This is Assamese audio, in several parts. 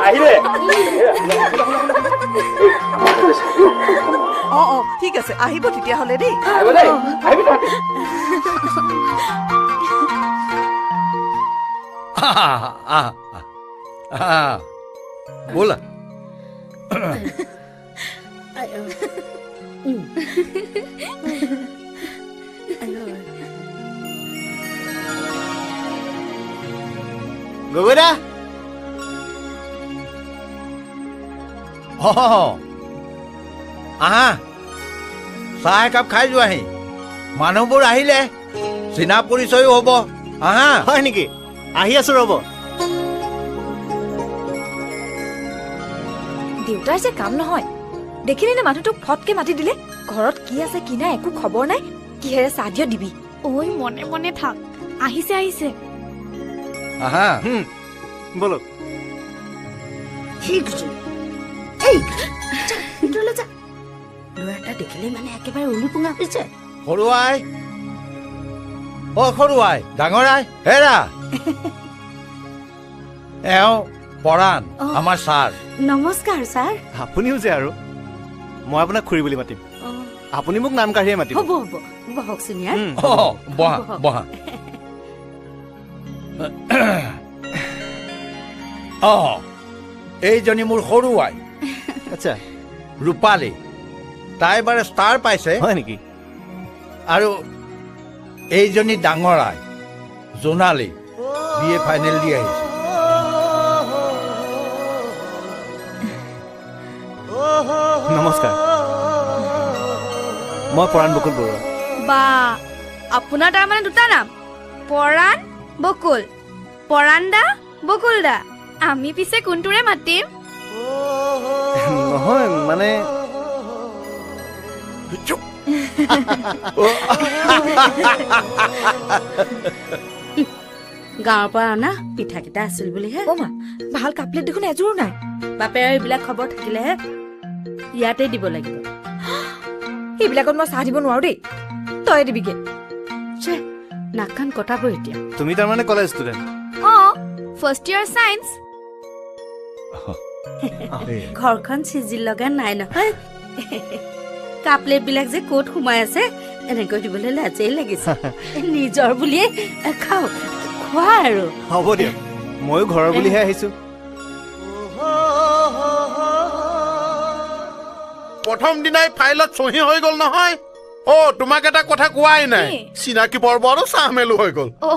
আহিলে। অঁ অঁ, ঠিক আছে, আহিব তেতিয়াহ'লে দেই। ব'লা। গগৈদা। আহা, চাহ একাপ খাই যোৱাহি। মানুহবোৰ আহিলে চিনা পৰিচয়ো হ'ব। আহা। হয় নেকি? আহি আছো ৰ'ব। দেউতাৰ যে কাম নহয়, দেখিলি নে মানুহটোক ফটকে মাতি দিলে। ঘৰত কি আছে কি নাই একো খবৰ নাই। কিহেৰে চাহ দিয় দিবি? ঐ মনে মনে থাক, আহিছে আহিছে। আহা, বলক। ল'ৰা এটা দেখিলে মানে একেবাৰে উলি পুঙা হৈছে। সৰু আই, অ সৰু আই, ডাঙৰ আই, হেৰা এওঁ পৰাণ, আমাৰ ছাৰ। নমস্কাৰ ছাৰ। আপুনিও যে আৰু, মই আপোনাক খুৰী বুলি মাতিম, আপুনি মোক নাম কাঢ়িয়ে মাতিব। হ'ব হ'ব, বহকচোন ইয়াত। বহা বহা। অ এইজনী মোৰ সৰু আই। আচ্ছা। ৰূপালী, তাই এবাৰ ষ্টাৰ পাইছে। হয় নেকি? আৰু এইজনী ডাঙৰ আই জোনালী, বি এ ফাইনেল দি আহিছে। নমস্কাৰ, মই পৰাণ বকুল বৰুৱা। বা, আপোনাৰ তাৰমানে দুটা নাম, পৰাণ বকুল, পৰাণ দা, বকুল দা। আমি পিছে কোনটোৰে মাতিম? নহয় মানে গাঁৱৰ পৰা অনা পিঠাকেইটা আছিল বুলিহে। অ মা, ভাল কাপলেট দেখোন এযোৰো নাই। বাপেৰৰ এইবিলাক খবৰ থাকিলেহে ইয়াতে দিব লাগিব। এইবিলাকত মই চাহ দিব নোৱাৰো দেই, তয়ে দিবিগে। নাক কাণ কটাব এতিয়া। তুমি তাৰমানে কলেজ ষ্টুডেণ্ট? অ, ফাৰ্ষ্ট ইয়াৰ চায়েন্স। ঘৰখন চিজিল লগা নাই নহয়, কাপলেট বিলাক যে ক'ত সোমাই আছে এনেকৈ দিবলৈ লাজেই লাগিছে। নিজৰ বুলিয়ে খাওঁ, খোৱা আৰু। হ'ব দিয়ক, ময়ো ঘৰৰ বুলিহে আহিছো। প্ৰথম দিনাই ফাইলত চহী হৈ গ'ল নহয়। অ তোমাক এটা কথা কোৱাই নাই, চিনাকি পৰ্ব আৰু চাহ মেলো হৈ গ'ল। অ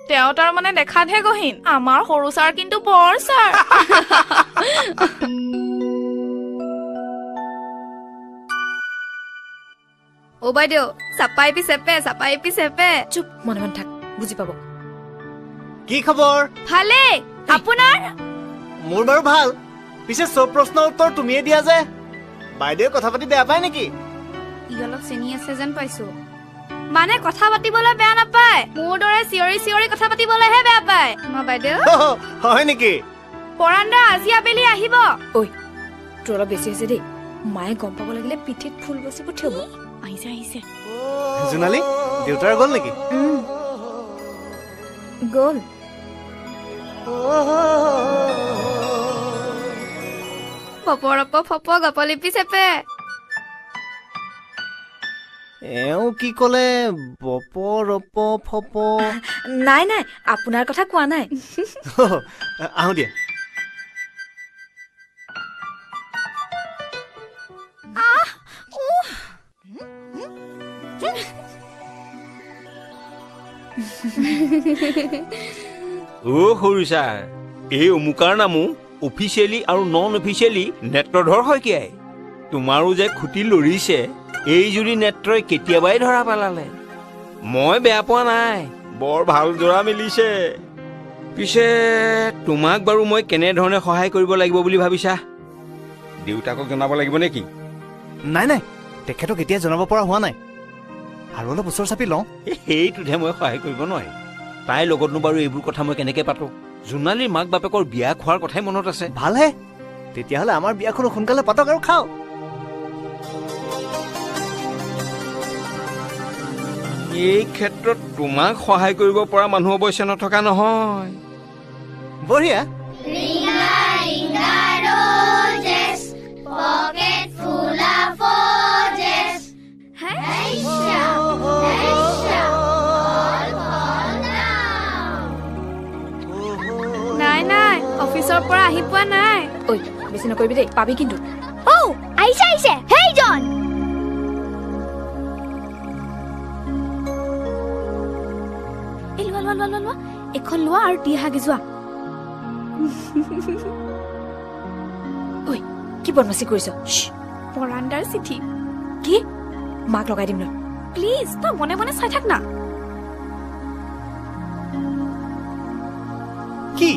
তেওঁ তাৰ মানে দেখাতহে গহীন, আমাৰ সৰু ছাৰ কিন্তু বৰ ছাৰ। অ বাইদেউ, চাপাই পি চেপে, চাপাই পি চেপে। চুপ, মনে মনে থাক, বুজি পাব। কি খবৰ? ভালেই, আপোনাৰ? মোৰ বাৰু ভাল। পিছে চব প্ৰশ্নৰ উত্তৰ তুমিয়ে দিয়া যে, বাইদেৱে কথা পাতি বেয়া পায় নেকি? ই অলপ চিনি আছে যেন পাইছো। মানে কথা পাতিবলৈ বেয়া নাপায়, মোৰ দৰে চিঞৰি চিঞৰি কথা পাতিবলৈহে বেয়া পায়। মা বাইদেউ। হয় নেকি? পৰাণ দা আজি আবেলি আহিব। ঐ তোৰ অলপ বেছি হৈছে দেই, মায়ে গম পাব লাগিলে পিঠিত ফুল বাচি পঠিয়াব। আহিছে আহিছে। জোনালী, দেউতাৰ গ'ল নেকি? গ'ল। ফপৰপ ফপ গপলিপি চেপে। এওঁ কি ক'লে? বপ ৰপ ফপ? নাই নাই, আপোনাৰ কথা কোৱা নাই। আহো দিয়া। অ সৰু ছাৰ, এই অমুকাৰ নামো অফিচিয়েলি আৰু নন অফিচিয়েলি নেত্ৰধৰ শইকীয়াই। তোমাৰো যে খুটি লৰিছে, এই জুৰি নেত্ৰই কেতিয়াবাই ধৰা পেলালে। মই বেয়া পোৱা নাই, বৰ ভাল যোৰা মিলিছে। পিছে তোমাক বাৰু মই কেনেধৰণে সহায় কৰিব লাগিব বুলি ভাবিছা? দেউতাকক জনাব লাগিব নেকি? নাই নাই, তেখেতক এতিয়া জনাব পৰা হোৱা নাই, আৰু অলপ ওচৰ চাপি লওঁ। সেইটোতহে মই সহায় কৰিব নোৱাৰিম। তাইৰ লগতনো বাৰু এইবোৰ কথা মই কেনেকৈ পাতোঁ? জোনালীৰ মাক বাপেকৰ বিয়া খোৱাৰ কথাই মনত আছে। ভালহে, তেতিয়াহ'লে আমাৰ বিয়াখনো সোনকালে পাতক আৰু খাওঁ। এই ক্ষেত্ৰত তোমাক সহায় কৰিব পৰা মানুহ অৱশ্যে নথকা নহয়। বঢ়িয়া। নাই নাই, অফিচৰ পৰা আহি পোৱা নাই। ঐ বেছি নকৰিবি দেই, পাবি কিন্তু। ঔ আহিছে আহিছে, সেইজন। এই লোৱা লোৱা লোৱা লোৱা লোৱা, এখন লোৱা আৰু দি আহাগে যোৱা। ঐ কি বদমাচি কৰিছ? পৰাণদাৰ চিঠি। কি? মাক লগাই দিম ন। প্লিজ তই মনে মনে চাই থাক না। কি?